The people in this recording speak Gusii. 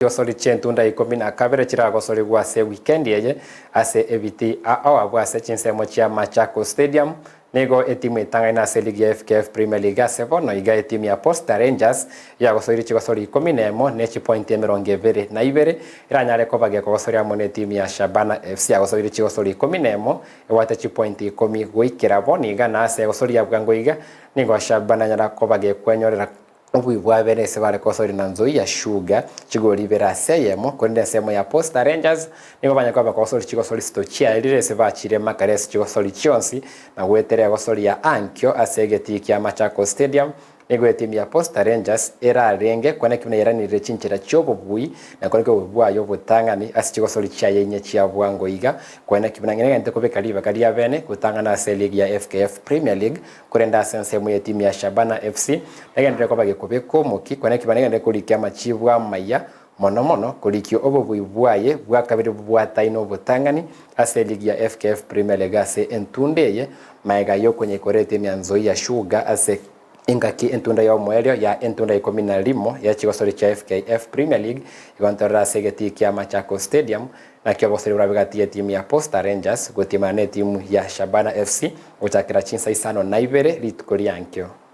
Chigosori chi'entunda 12 chiragosorigwe ase ewikendi eye ase ebitii ao abwo ase chinsemo chia Machakos Stadium. Nigo etimu etang'aine ase eligi ya FKF Premier League ase bono iga etimu ya Posta Rangers yagosoirie chigosori 11 ne chipointi 22 eranyare koba gekogosoria amo netimu ya Shabana FC yagosoirie chigosori 11 ebwate chipointi ikomi goikera bono iga na ase egosoria bwango iga nigo Shabana anyara koba gekwenyorera Obuya bwa bene ase bare kosoria na Nzoia Sugar chigori ibere ase eyemo, korende ensemo ya Posta Rangers nigo banyare koba bakogosoria chigosori isito chiaerire ase bachire makare ase chigosori chionsi na goetera egosori ya ankio ase egetii kia Machakos Stadium. Nigo etimu ya Posta Rangers erarenge kwaneki buna yeranirire chinchera chi'obobui na kwaneki obobe bwaye obotang'ani ase chigosori chiaye inye chia bwango iga kwaneki buna ng'ina egente kobeka ribaga ria bene gotang'ana ase eligi ya FKF Premier League Korende ase ensemo y'etimu ya Shabana FC negenderere koba gekobekwa omoki, kwana ekiba negenderere korikia amachibu amaya mono mono korikia obobui bwaye bwa kabere bobwataine obotang'ani ase eligi ya FKF Premier League ase entunda eye magega y'okonyeikora etimu ya Nzoia Sugar ase engaki entunda y'omoerio ya entunda ikomi na rimo ye chigosori chia FKF Premier League igontorera ase egetii kia Machakos Stadium Naki oboseri borabe gati y'etimu ya Posta Rangers gotiemana netimu ya Shabana FC gochakera chinsa isano na ibere rituko riankio.